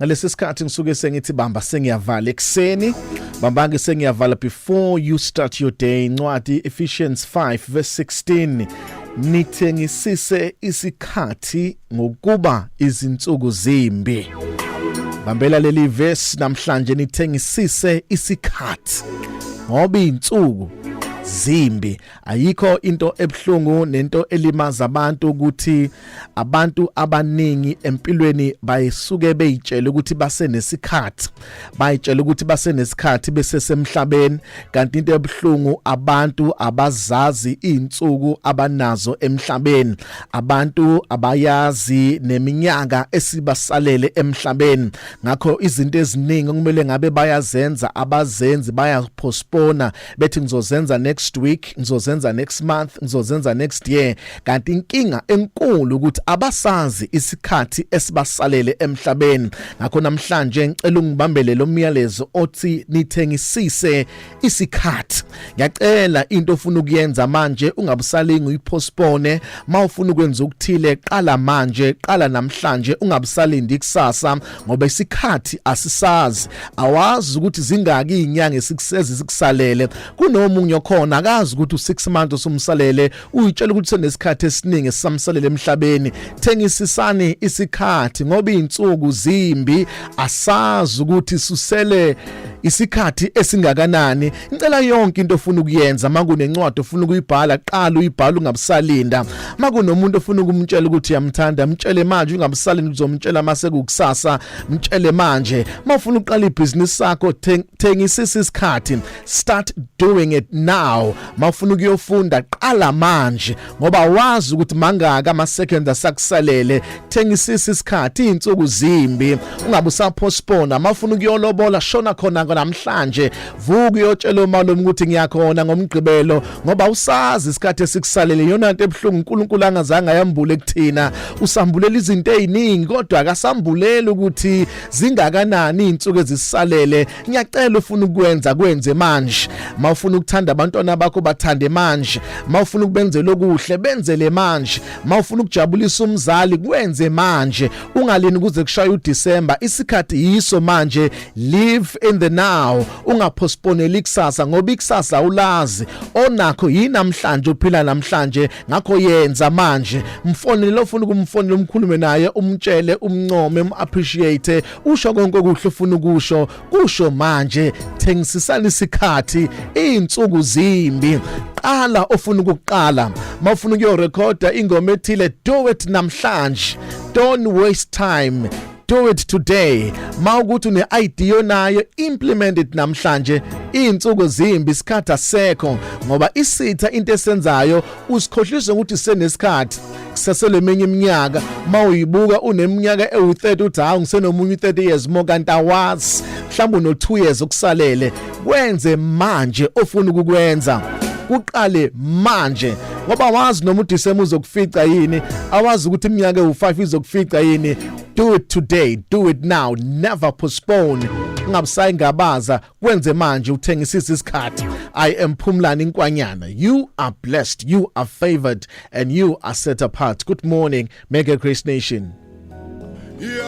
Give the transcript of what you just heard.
Ngalesi sikhathi ngisuke sengithi bamba sengiyavala ekuseni, bambange sengiyavala before you start your day. Incwadi Ephesians 5 verse 16, nithengisise isikhathi ngokuba izinsuku zimbi. Bambela leli verse namhlanje, nithengisise isikhathi ngoba izinsuku zimbi. Ayikho into ebhlungu nento elimaza abantu ukuthi abantu abaningi empilweni bayisuke beyitshela ukuthi basenesikhathi, bayitshela ukuthi basenesikhathi besesemhlabeni, kanti into ebhlungu abantu abazazi izinsuku abanazo emhlabeni, abantu abayazi neminyaka esibasalele emhlabeni. Ngakho izinto eziningi okumele ngabe bayazenza abazenzi, bayapostpone, bethi ngizozenza next week, ngizozenza next month, ngizozenza next year, kanti inkinga enkulu ukuthi abasazi isikhathi esibasalele emhlabeni. Ngakho namhlanje ngicela ungibambele lo myalezo othi nithengisise isikhathi. Ngiyacela, into ofuna ukuyenza manje ungabusalingi uyipostpone. Mawufuna ukwenza ukuthile, qala manje, qala namhlanje, ungabusalindi kusasa, ngoba isikhathi asisazi. Awazi ukuthi zingaki izinyanga esikusezi sikusalele. Kunomunye okhona akazi ukuthi u6 months usumsalele, uyitshela ukuthi senesikhathi esiningi esisamsalele emhlabeni. Thengisisani isikhathi ngoba izinsuku zimbi, asazi ukuthi susele isikhathi esingakanani. Ngicela yonke into ofuna ukuyenza, makunencwadi ofuna ukuyibhala, qala uyibhala, ungabusalinda. Makunomuntu ofuna ukumtshela ukuthi uyamthanda, mtshele manje, ungabusalinda uzomtshela mase kukusasa, mtshele manje. Mawufuna uqala ibhizinisi sakho, thengisisa isikhathi, start doing it now. Mawufuna ukuyofunda, qala manje, ngoba wazi ukuthi mangaka ama seconds asakusalele. Thengisisa isikhathi, izinsuku zimbi, ungabe usapostpone. Mawufuna ukuyolobola, shona khona namhlanje, vuka uyotshela umalume ukuthi ngiyakhona ngomgqibelo, ngoba usazi isikhathi esikusalele. Yona into ebhlungu uNkulunkulu angazange ayambule kuthina, usambulela izinto eziningi kodwa akasambuleli ukuthi zingakanani izinsuku ezisalele. Ngiyacela, ufuna ukwenza, kwenze manje. Mawufuna ukuthanda abantwana bakho, bathande manje. Mawufuna ukubenzela okuhle, benzele manje. Mawufuna ukujabulisa umzali, kwenze manje, ungalini kuze kushaye uDecember. Isikhathi yiso manje, live in the now, ungapostponeli ikusasa, ngoba ikusasa ulazi onakho yinamhlanje, uphila namhlanje. Ngakho yenza manje, mfonele ofuna ukumfonela, umkhulume naye, umtshele, umncome, um-appreciate, usho konke okuhle ufuna ukusho, kusho manje. Thengisisana isikhathi, izinsuku zimbi. Qala ofuna ukuqala. Mawufuna ukuyorekhoda ingoma ethile, do it namhlanje, don't waste time, do it today. Mawukuthi une idea onayo, implement it namhlanje. Izinsuku zimbi, isikhathi asekho, ngoba isitha into esenzayo usikhohlisa ukuthi senesikhathi, kusasele eminye iminyaka. Mawuyibuka uneminyaka ewu30, uthi hawu, ngisenomunye u30 years more, kanti awazi mhlawumbe uno 2 years okusalele. Kwenze manje ofuna ukukwenza, kuqale manje, ngoba wazi noma uDecember uzokufica yini, awazi ukuthi iminyaka ewu5 izokufica yini. Do it today, do it now, never postpone, ungabusayingabaza, kwenze manje, uthengisise isikhathi. I am Phumlani Nkwanyana. You are blessed, you are favored and you are set apart. Good morning, Mega Grace Nation. Yeah.